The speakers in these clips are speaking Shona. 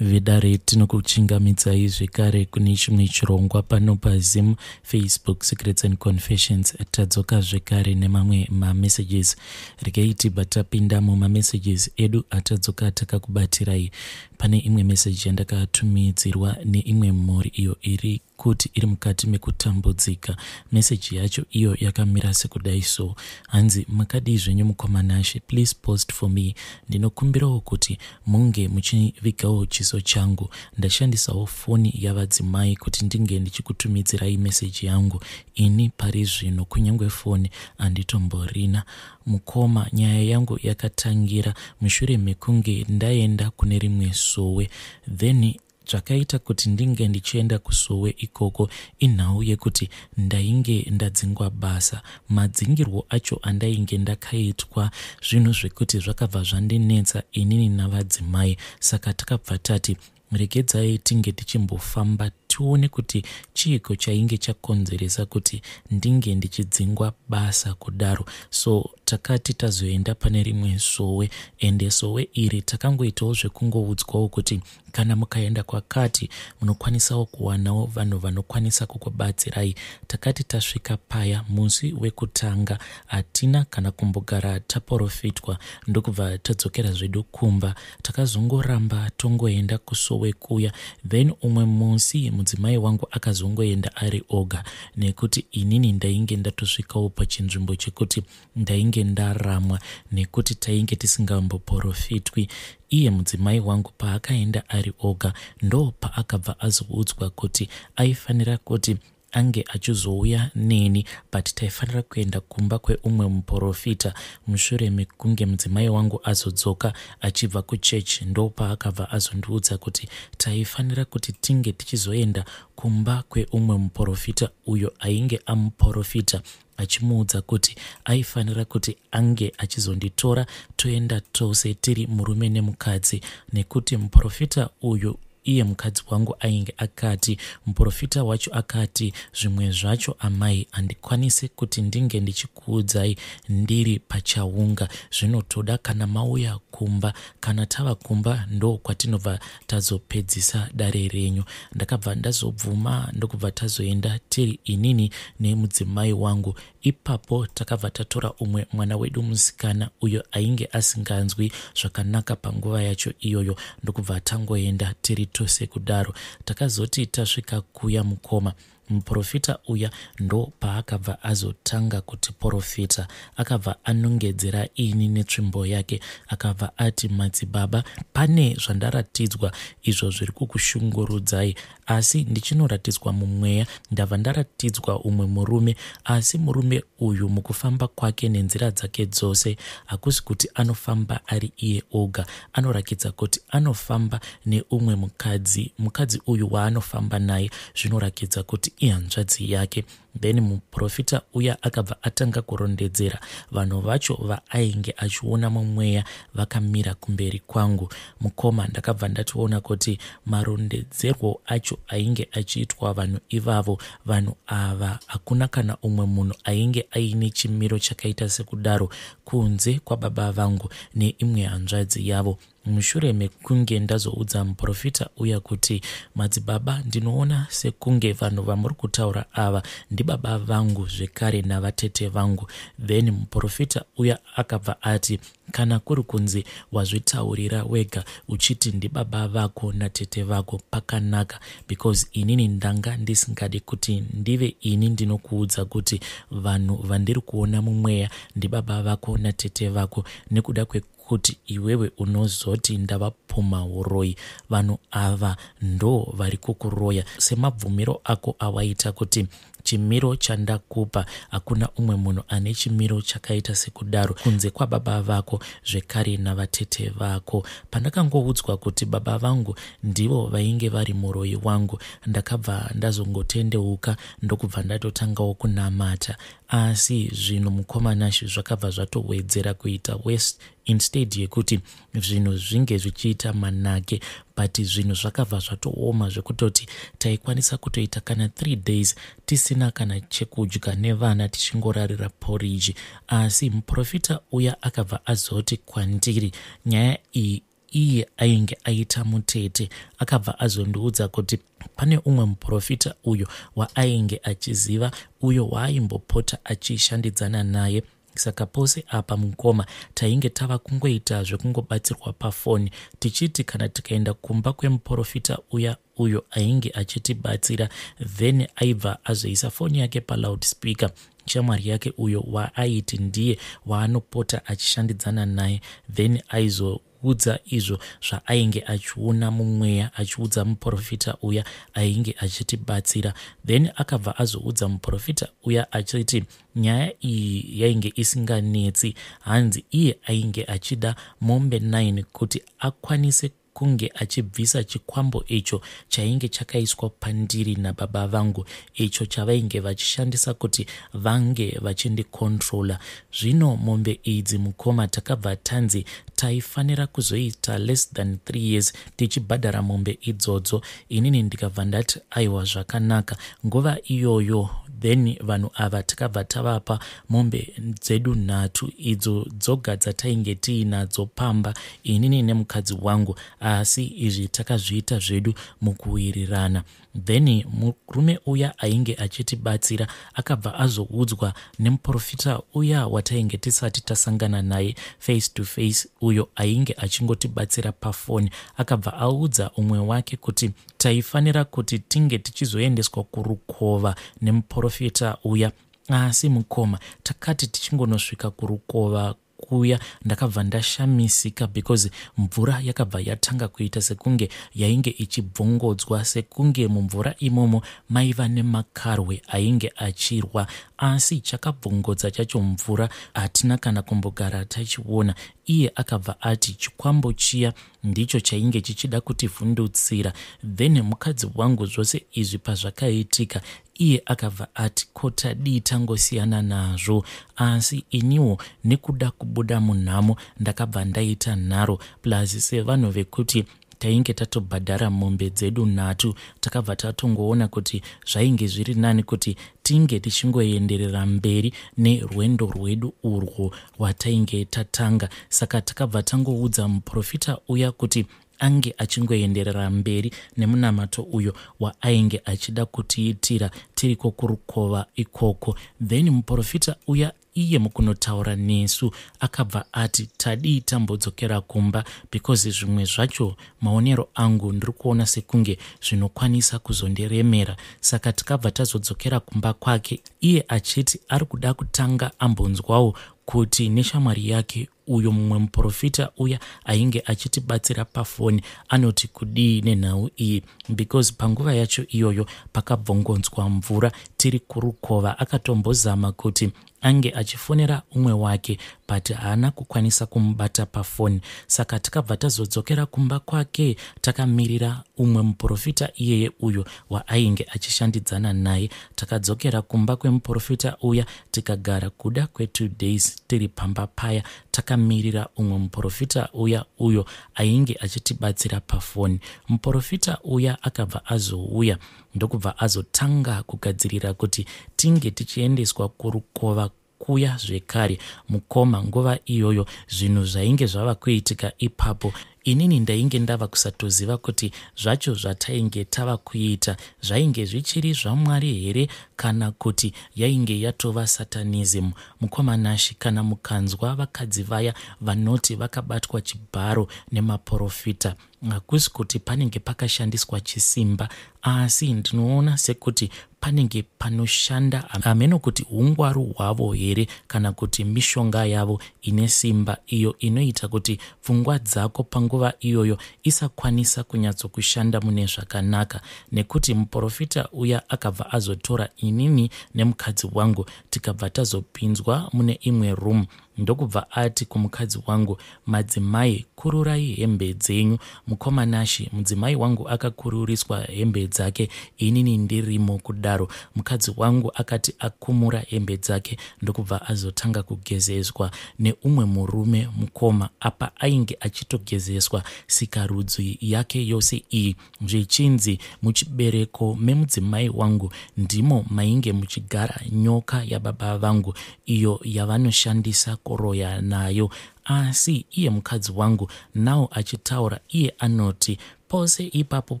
Vedare tinokuchingamidzai zvekare kune chimwe chirongwa pano paZim Facebook Secrets and Confessions. Tadzoka zvekare nemamwe mamessages. Regai tibva tapinda mumamessages edu atadzoka takakubatirai. Pane imwe message yandakatumidzirwa neimwe mhuri iyo iri kuti iri mukati mekutambudzika. Message yacho iyo yakamira sekudai so. Hanzi makadii zvenyu mukoma Nashe, please post for me. Ndinokumbirawo kuti munge muchivigawo chiso changu. Ndashandisawo foni yavadzimai kuti ndinge ndichikutumidzirai message yangu. Ini pari zvino kunyange foni handitomborina. Mukoma, nyaya yangu yakatangira mushure mekunge ndaenda kune rimwe sowe. Then Zvakaita kuti ndinge ndichienda kusowe ikoko inhau yekuti ndainge ndadzingwa basa. Madzingirwo acho andainge ndakaitwa zvinhu zvekuti zvakabva zvandinetsa inini navadzimai saka takabva tati regedzai tinge tichimbofamba tione kuti chiiko chainge chakonzeresa kuti ndinge ndichidzingwa basa kudaro. So takati tazoenda pane rimwe sowe ende sowe iri takangoitawo zvekungoudzwawo kuti Kana mukaenda kwakati munokwanisawo kuwanawo vanhu vanokwanisa kukubatsirai. Takati tasvika paya musi wekutanga hatina kana kumbogara taporofitwa ndokubva tadzokera zvedu kumba. Takazongoramba tongoenda kusowe kuya then umwe musi mudzimai wangu akazongoenda ari oga nekuti inini ndainge ndatosvikawo pachinzvimbo chekuti Ndainge ndaramwa nekuti tainge tisingamboporofitwi. Iye mudzimai wangu paakaenda ari oga ndopaakabva azoudzwa kuti aifanira kuti ange achizouya neni but taifanira kuenda kumba kweumwe muporofita. Mushure mekunge mudzimai wangu azodzoka achibva kuchurch ndopaakabva azondiudza kuti taifanira kuti tinge tichizoenda kumba kweumwe muporofita uyo ainge amuporofita achimuudza kuti aifanira kuti ange achizonditora toenda tose tiri murume nemukadzi nekuti muporofita uyu iye mukadzi wangu ainge akati muporofita wacho akati zvimwe zvacho amai handikwanise kuti ndinge ndichikuudzai ndiri pachaunga zvinotoda kana mauya kumba kana tava kumba ndo kwatinobva tazopedzisa dare renyu ndakabva ndazobvuma ndokubva tazoenda tiri inini nemudzimai wangu ipapo takabva tatora umwe mwana wedu musikana uyo ainge asinganzwi zvakanaka panguva yacho iyoyo ndokubva tangoenda tiri tose kudaro takazoti tasvika kuya mukoma Muporofita uya ndopaakabva azotanga kutiporofita. Akabva anongedzera ini netsvimbo yake akabva ati, Madzibaba, pane zvandaratidzwa izvo zviri kukushungurudzai asi ndichinoratidzwa mumweya ndabva ndaratidzwa umwe murume asi murume uyu mukufamba kwake nenzira dzake dzose hakusi kuti anofamba ari iye oga anorakidza kuti anofamba neumwe mukadzi mukadzi uyu waanofamba naye zvinorakidza kuti ihanzvadzi yake then muprofita uya akabva atanga kurondedzera vanhu vacho vaainge achiona mumweya vakamira kumberi kwangu mukoma ndakabva ndatoona kuti marondedzerwo acho ainge achiitwa vanhu ivavo vanhu ava hakuna kana umwe munhu ainge aine chimiro chakaita sekudaro kunze kwababa vangu neimwe hanzvadzi yavo Mushure mekunge ndazoudza muporofita uya kuti madzibaba ndinoona sekunge vanhu vamuri kutaura ava ndibaba vangu zvekare navatete vangu then muporofita uya akabva ati kana kuri kunzi wazvitaurira wega uchiti ndibaba vako natete vako pakanaka because inini ndanga ndisingadi kuti ndive ini ndinokuudza kuti vanhu vandiri kuona mumweya ndibaba vako natete vako nekuda kwe kuti iwewe unozoti ndavapumha uroyi vanhu ava ndo vari kukuroya semabvumiro ako awaita kuti chimiro chandakupa hakuna umwe munhu ane chimiro chakaita sekudaro kunze kwababa vako zvekare navatete vako pandakangoudzwa kuti baba vangu ndivo vainge vari muroyi wangu ndakabva ndazongotendeuka ndokubva ndatotangawo kunamata Asi zvinhu mukoma Nash zvakabva zvatowedzera kuita worse instead yekuti zvinhu zvinge zvichiita manake but zvinhu zvakabva zvatooma zvekutoti taikwanisa kutoita kana 3 days tisina kana chekudya nevana tichingorarira porridge asi muprofita uya akabva azoti kwandiri nyaya iyi iye ainge aita mutete. Akabva azondiudza kuti pane umwe muprofita uyo waainge achiziva uyo waaimbopota achishandidzana naye. Saka pose apa mukoma tainge tava kungoita zvekungobatsirwa pafoni tichiti kana tikaenda kumba kwemuprofita uya uyo ainge achitibatsira then aibva azoisa foni yake paloud speaker shamwari yake uyo waaiti ndiye waanopota achishandidzana naye then aizo achiudza izvo zvaainge achiona mumweya achiudza muprofita uya ainge achitibatsira. Then akabva azoudza muprofita uya achiti nyaya iyi yainge isinganetsi, hanzi iye ainge achida mombe 9 kuti akwanise kunge achibvisa chikwambo icho chainge chakaiswa pandiri nababa vangu icho chavainge vachishandisa kuti vange vachindicontroller. Zvino mombe idzi mukoma takabva tanzi taifanira kuzoita less than 3 years tichibhadhara mombe idzodzo. Inini ndikabva ndati aiwa zvakanaka. Nguva iyoyo then vanhu ava takabva tavapa mombe dzedu nhatu idzo dzoga dzatainge tiinadzo pamba inini nemukadzi wangu asi izvi takazviita zvedu mukuwirirana. Then murume uya ainge achitibatsira akabva azoudzwa nemuprofita uya watainge tisati tasangana naye face to face uyo ainge achingotibatsira pafoni. Akabva audza umwe wake kuti taifanira kuti tinge tichizoendeswa kurukova nemuprofita uya. Asi mukoma takati tichingonosvika kurukova kuya ndakabva ndashamisika because mvura yakabva yatanga kuita sekunge yainge ichibvongodzwa sekunge mumvura imomo maiva nemakarwe ainge achirwa asi chakabvongodza chacho mvura hatina kana kumbogara tachiona. Iye akabva ati chikwambo chiya ndicho chainge chichida kutivhundutsira. Then mukadzi wangu zvose izvi pazvakaitika iye akabva ati ko tadii tangosiyana nazvo. Asi iniwo nekuda kubuda munhamo ndakabva ndaita nharo plus sevanhu vekuti tainge tatobhadhara mombe dzedu nhatu takabva tatongoona kuti zvainge zviri nani kuti tinge tichingoenderera mberi nerwendo rwedu urwo rwatainge tatanga. Saka takabva tangoudza muprofita uya kuti ange achingoenderera mberi nemunamato uyo waainge achida kutiitira tiriko kurukova ikoko. Then muprofita uya iye mukunotaura nesu akabva ati tadii tambodzokera kumba because zvimwe zvacho maonero angu ndiri kuona sekunge zvinokwanisa kuzondiremera. Saka tikabva tazodzokera kumba kwake iye achiti ari kuda kutanga ambonzwawo kuti neshamwari yake uyo mumwe muprofita uya ainge achitibatsira pafoni anoti kudii nenhau iyi because panguva yacho iyoyo pakabvongonzwa mvura tiri kurukova akatombozama kuti ange achifonera umwe wake but haana kukwanisa kumubata pafoni. Saka takabva tazodzokera kumba kwake takamirira umwe muprofita iyeye uyo waainge achishandidzana naye. Takadzokera kumba kwemuprofita uya tikagara kuda kwe2 days tiri pamba paya takamirira umwe muprofita uya uyo ainge achitibatsira pafoni. Muprofita uya akabva azouya ndokubva azotanga kugadzirira kuti tinge tichiendeswa kurukova kuya zvekare. Mukoma nguva iyoyo zvinhu zvainge zvava kuitika ipapo inini ndainge ndava kusatoziva kuti zvacho zvatainge tava kuita zvainge zvichiri zvaMwari here kana kuti yainge yatova satanism. Mukoma Nashi, kana mukanzwa vakadzi vaya vanoti vakabatwa chibharo nemaporofita, hakusi kuti panenge pakashandiswa chisimba, asi ndinoona sekuti panenge panoshanda hameno kuti ungwaru hwavo here kana kuti mishonga yavo ine simba iyo inoita kuti pfungwa dzako panguva iyoyo isakwanisa kunyatsokushanda mune zvakanaka. Nekuti muporofita uya akabva azotora inini nemukadzi wangu tikabva tazopinzwa mune imwe room ndokubva ati kumukadzi wangu, madzimai kururai hembe dzenyu. Mukoma Nashi, mudzimai wangu akakururiswa hembe dzake inini ndirimo kudaro. Mukadzi wangu akati akumura hembe dzake ndokubva azotanga kugezeswa neumwe murume mukoma. Apa ainge achitogezeswa sikarudzi yake yose iyi, zvichinzi muchibereko memudzimai wangu ndimo mainge muchigara nyoka yababa vangu iyo yavanoshandisa kuroya nayo. Asi iye mukadzi wangu now achitaura iye anoti pose ipapo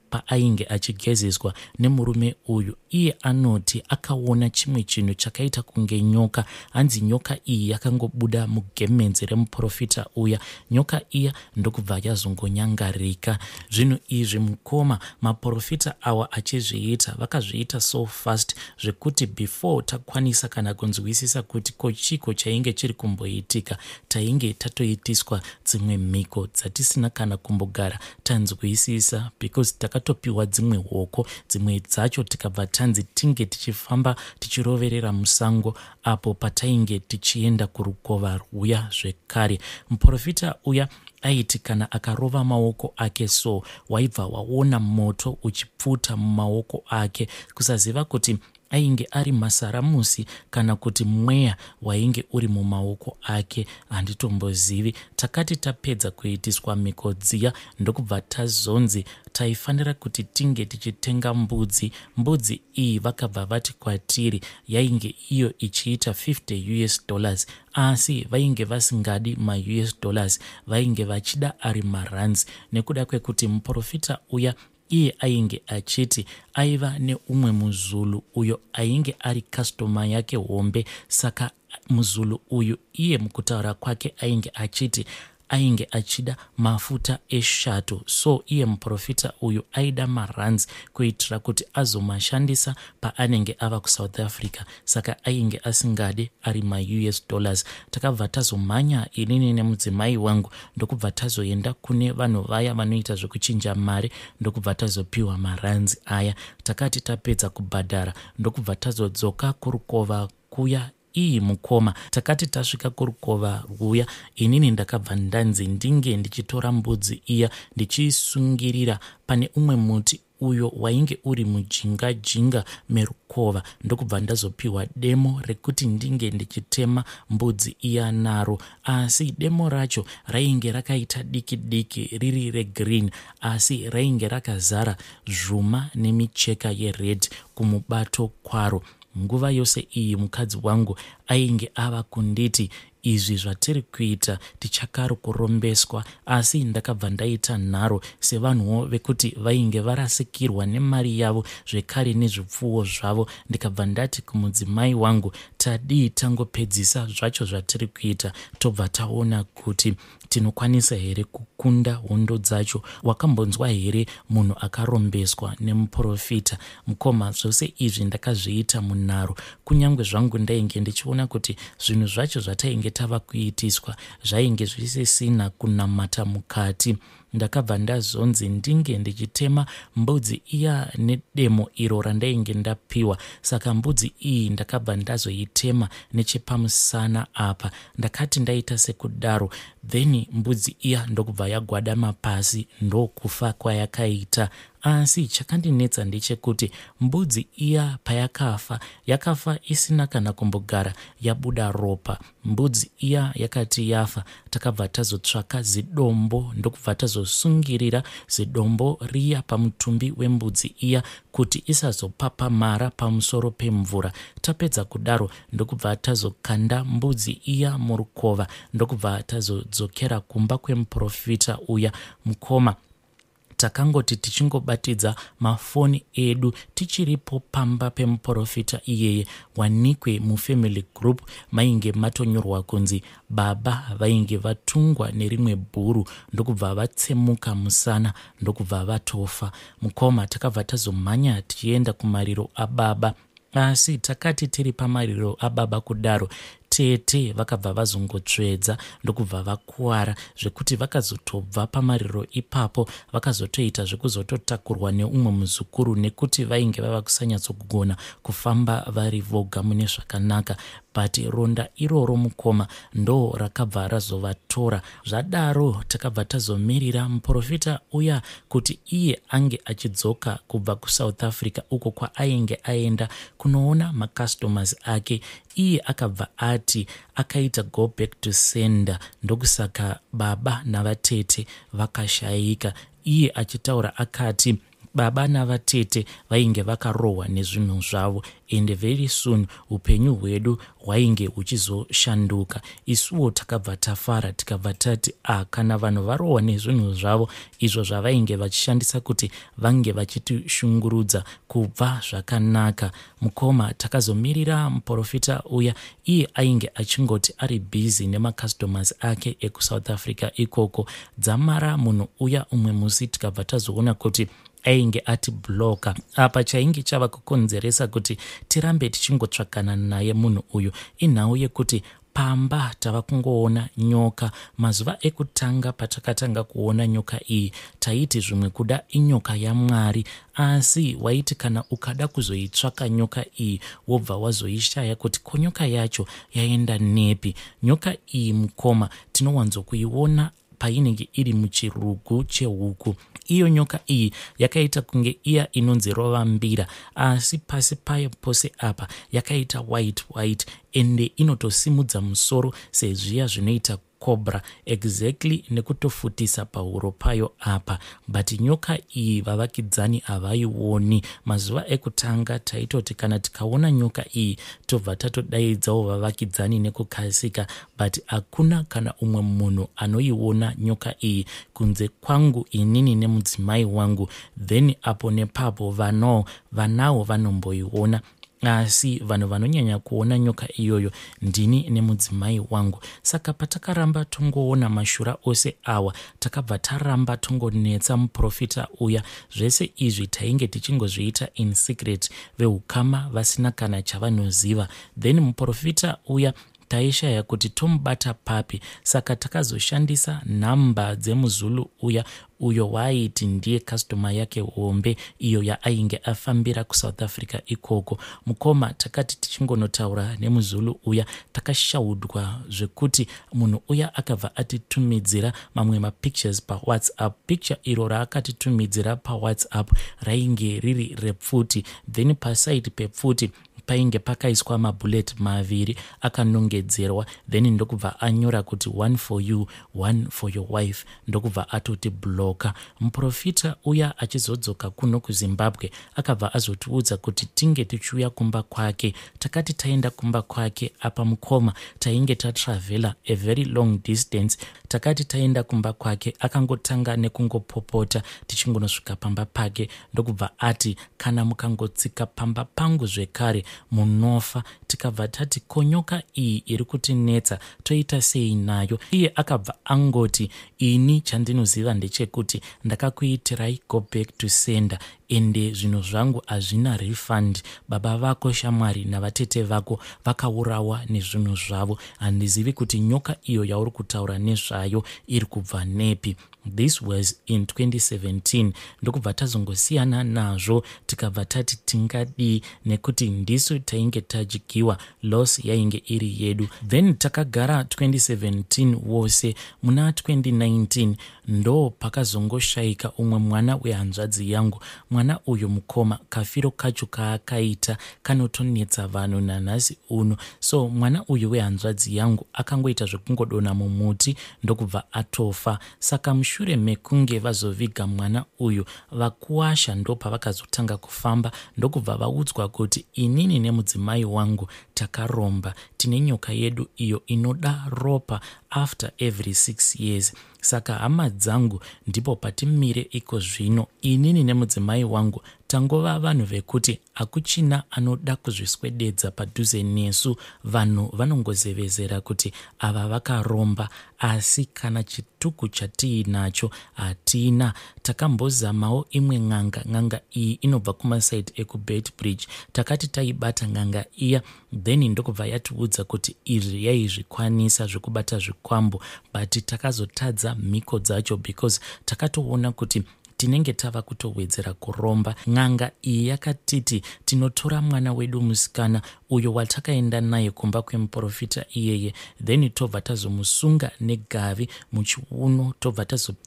paainge achigezeswa nemurume uyu iye anoti akaona chimwe chinhu chakaita kunge nyoka. Hanzi nyoka iyi yakangobuda mugemenzi remuporofita uya, nyoka iya ndokubva yazongonyangarika. Zvinhu izvi mukoma, maporofita awa achizviita vakazviita so fast zvekuti before takwanisa kana kunzwisisa kuti ko chiiko chainge chiri kumboitika, tainge tatoitiswa dzimwe mhiko dzatisina kana kumbogara tanzwisisa because takatopiwa dzimwe hoko, dzimwe dzacho tikabva tanzi tinge tichifamba tichiroverera musango apo patainge tichienda kurukova rwuya zvekare. Muporofita uya aiti kana akarova maoko ake so waibva waona moto uchipfuta mumaoko ake, kusaziva kuti ainge ari masaramusi kana kuti mweya wainge uri mumaoko ake handitombozivi. Takati tapedza kuitiswa mhiko dziya ndokubva tazonzi taifanira kuti tinge tichitenga mbudzi. Mbudzi iyi vakabva vati kwatiri yainge iyo ichiita 50 us dollars asi vainge vasingadi maUS dollars vainge vachida ari marands nekuda kwekuti muporofita uya iye ainge achiti aiva neumwe muZulu uyo ainge ari customer yake hombe saka muZulu uyu iye mukutaura kwake ainge achiti ainge achida mafuta eshato so iye muporofita uyu aida marands kuitira kuti azomashandisa paanenge ava kuSouth Africa saka ainge asingade ari maUS dollars. Takabva tazomhanya inini nemudzimai wangu ndokubva tazoenda kune vanhu vaya vanoita zvekuchinja mari ndokubva tazopiwa marands aya. Takati tapedza kubhadhara ndokubva tazodzoka kurukova kuya Ii mukoma, takati tasvika kurukova rwuya inini ndakabva ndanzi ndinge ndichitora mbudzi iya ndichiisungirira pane umwe muti uyo wainge uri mujinga jinga merukova ndokubva ndazopiwa demo rekuti ndinge ndichitema mbudzi iya naro asi demo racho rainge rakaita diki diki riri regreen asi rainge rakazara zvuma nemicheka yered kumubato kwaro. Nguva yose iyi mukadzi wangu ainge ava kunditi izvi zvatiri kuita tichakaro kurombeswa asi ndakabva ndaita nharo sevanhuwo vekuti vainge varasikirwa nemari yavo zvekare nezvipfuwo zvavo ndikabva ndati kumudzimai wangu tadii tangopedzisa zvacho zvatiri kuita tobva taona kuti Tinokwanisa here kukunda hondo dzacho? Wakambonzwa here munhu akarombeswa nemuporofita? Mukoma, zvose izvi ndakazviita munharo. Kunyangwe zvangu ndainge ndichiona kuti zvinhu zvacho zvatainge tava kuitiswa zvainge zvisisina kunamata mukati. Ndakabva ndazonzi ndinge ndichitema mbudzi iya nedemo iro randainge ndapiwa. Saka mbudzi iyi ndakabva ndazoitema nechepamusana apa. Ndakati ndaita sekudaro then mbudzi iya ndokubva yagwadama pasi ndokufa kwayakaita. Asi chakandinetsa ndechekuti mbudzi iya payakafa yakafa isina kana kumbogara yabuda ropa. Mbudzi iya yakati yafa takabva tazotsvaka zidombo ndokubva tazosungirira zidombo riya pamutumbi wembudzi iya kuti isazopapamara pamusoro pemvura. Tapedza kudaro ndokubva tazokanda mbudzi iya murukova ndokubva tazodzokera kumba kwemuporofita uya. Mukoma takangoti tichingobatidza mafoni edu tichiripo pamba pemuporofita iyeye wanikwe mufamily group mainge matonyorwa kunzi baba vainge vatungwa nerimwe bhuru ndokubva vatsemuka musana ndokubva vatofa. Mukoma takabva tazomhanya tichienda kumariro ababa asi takati tiri pamariro ababa kudaro tete vakabva vazongotsvedza ndokubva vakuwara zvekuti vakazotobva pamariro ipapo vakazotoita zvekuzototakurwa neumwe muzukuru nekuti vainge vava kusanyatsogona kufamba vari voga mune zvakanaka but ronda iroro mukoma ndo rakabva razovatora. Zvadaro takabva tazomirira muporofita uya kuti iye ange achidzoka kubva kuSouth Africa uko kwaainge aenda kunoona macustomers ake. Iye akabva ati akaita go back to sender ndokusaka baba navatete vakashaika. Iye achitaura akati. Baba navatete vainge vakarohwa nezvinhu zvavo and very soon upenyu hwedu hwainge huchizoshanduka. Isuwo takabva tafara tikabva tati ah, kana vanhu varohwa nezvinhu zvavo izvo zvavainge vachishandisa kuti vange vachitishungurudza kubva zvakanaka. Mukoma, takazomirira muporofita uya iye ainge achingoti ari busy nemacustomers ake ekuSouth Africa ikoko. Dzamara munhu uya umwe musi tikabva tazoona kuti ainge atibloka. Apa chainge chava kukonzeresa kuti tirambe tichingotsvakana naye munhu uyu inhau yekuti pamba tava kungoona nyoka. Mazuva ekutanga patakatanga kuona nyoka iyi taiti zvimwe kuda inyoka yaMwari asi waiti kana ukada kuzoitsvaka nyoka iyi wobva wazoishaya kuti ko nyoka yacho yaenda nepi. Nyoka iyi mukoma tinowanzokuiona painenge iri muchirugu chehuku. Iyo nyoka iyi yakaita kunge iya inonzi rovambira asi pasi payo pose apa yakaita white white ende inotosimudza musoro sezviya zvinoita cobra exactly nekutofutisa pahuro payo apa. But nyoka iyi vavakidzani havaioni. Mazuva ekutanga taitoti kana tikaona nyoka iyi tobva tatodaidzawo vavakidzani nekukasika but hakuna kana umwe munhu anoiona nyoka iyi kunze kwangu inini nemudzimai wangu. Then apo nepapo vanawo vanawo vanomboiona asi vanhu vanonyanya kuona nyoka iyoyo ndini nemudzimai wangu. Saka patakaramba tongoona mashura ose awa takabva taramba tongonetsa muprofita uya. Zvese izvi tainge tichingozviita in secret veukama vasina kana chavanoziva. Then muprofita uya taishaya kuti tomubata papi saka takazoshandisa nhamba dzemuzulu uya uyo waaiti ndiye customer yake hombe iyo yaainge afambira kuSouth Africa ikoko. Mukoma takati tichingonotaura nemuzulu uya takashaudwa zvekuti munhu uya akabva atitumidzira mamwe mapictures paWhatsApp. Picture iro raakatitumidzira paWhatsApp rainge riri repfuti then paside pepfuti painge pakaiswa mabullet maviri akanongedzerwa then ndokubva anyora kuti one for you one for your wife ndokubva atoti bloka. Muprofita uya achizodzoka kuno kuZimbabwe akabva azotiudza kuti tinge tichiuya kumba kwake. Takati taenda kumba kwake apa mukoma tainge tatravela a very long distance. Takati taenda kumba kwake akangotanga nekungopopota tichingonosvika pamba pake ndokubva ati kana mukangotsika pamba pangu zvekare munofa. Tikabva tati ko nyoka iyi iri kutinetsa toita sei nayo? Iye akabva angoti ini chandinoziva ndechekuti ndakakuitirai go back to sender ende zvinhu zvangu hazvina refund. Baba vako shamwari navatete vako vakaurawa nezvinhu zvavo. Handizivi kuti nyoka iyo yauri kutaura nezvayo iri kubva nepi. This was in 2017 ndokubva tazongosiyana nazvo tikabva tati tingadii nekuti ndisu tainge tadyiwa loss yainge iri yedu. Then takagara 2017 wose. Muna 2019 ndo pakazongoshaika umwe mwana wehanzvadzi yangu. Mwana uyu mukoma kafiro kacho kaakaita kanotonetsa vanhu nanhasi uno. So mwana uyu wehanzvadzi yangu akangoita zvekungodonha mumuti ndokubva atofa. Saka mushure mekunge vazoviga mwana uyu vakuwasha ndopavakazotanga kufamba ndokubva vaudzwa kuti inini nemudzimai wangu takaromba tine nyoka yedu iyo inoda ropa after every 6 years. Saka hama dzangu ndipo patimire iko zvino inini nemudzimai wangu tangova vanhu vekuti hakuchina anoda kuzviswededza padhuze nesu. Vanhu vanongozevezera kuti ava vakaromba asi kana chituku chatiinacho hatina. Takambozamawo imwe n'anga, n'anga iyi inobva kumasaidi ekuBeitbridge. Takati taibata n'anga iya then ndokubva yatiudza kuti izvi yaizvikwanisa zvekubata zvikwambo but takazotadza mhiko dzacho because takatoona kuti tinenge tava kutowedzera kuromba. N'anga iyi yakatiti tinotora mwana wedu musikana uyo watakaenda naye kumba kwemuprofita iyeye then tobva tazomusunga negavi muchiuno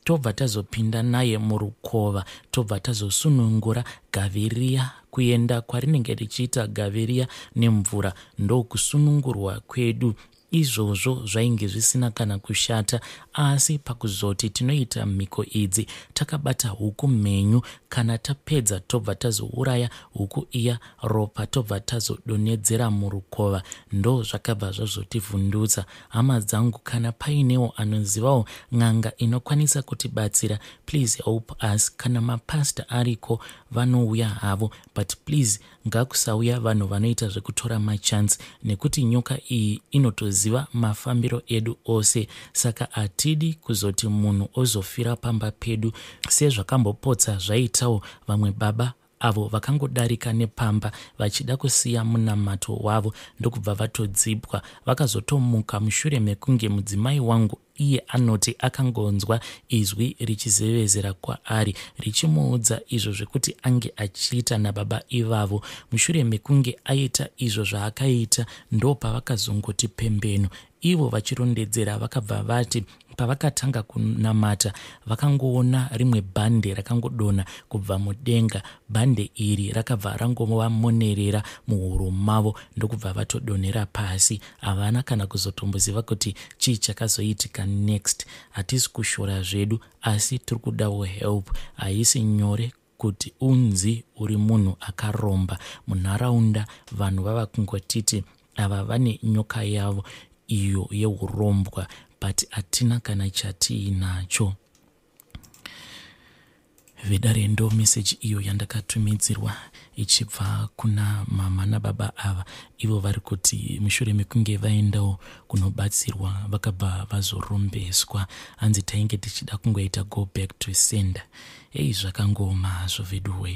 tobva tazopinda naye murukova tobva tazosunungura gavi riya kuenda kwarinenge richiita gavi riya nemvura ndokusunungurwa kwedu. Izvozvo zvainge zvisina kana kushata asi pakuzoti tinoita mhiko idzi takabata huku mhenyu kana tapedza tobva tazouraya huku iya ropa tobva tazodonhedzera murukova ndozvakabva zvazotivhundutsa. Hama dzangu kana painewo anozivawo n'anga inokwanisa kutibatsira please help us kana mapastor ariko vanouya havo but please Ngakusauya vanhu vanoita zvekutora machance nekuti nyoka iyi inotoziva mafambiro edu ose saka hatidi kuzoti munhu ozofira pamba pedu sezvakambopotsa zvaitawo vamwe baba avo vakangodarika nepamba vachida kusiya munamato wavo ndokubva vatodzipwa vakazotomuka mushure mekunge mudzimai wangu Iye anoti akangonzwa izwi richizevezera kwaari richimuudza izvo zvekuti ange achiita nababa ivavo. Mushure mekunge aita izvo zvaakaita ndopavakazongoti pembenu. Ivo vachirondedzera vakabva vati pavakatanga kunamata vakangoona rimwe bhande rakangodonha kubva mudenga. Bhande iri rakabva rangovamonerera muhuro mavo ndokubva vatodonhera pasi. Havana kana kuzotomboziva kuti chii chakazoitika next. Hatisi kushora zvedu asi tiri kudawo help. Haisi nyore kuti unzi uri munhu akaromba munharaunda vanhu vava kungotiti ava vane nyoka yavo iyo yeurombwa but hatina kana chatiinacho. Vedare ndo message iyo yandakatumidzirwa ichibva kuna mama nababa ava ivo vari kuti mushure mekunge vaendawo kunobatsirwa vakabva vazorombeswa hanzi tainge tichida kungoita go back to sender hei zvakangooma hazvo veduwe.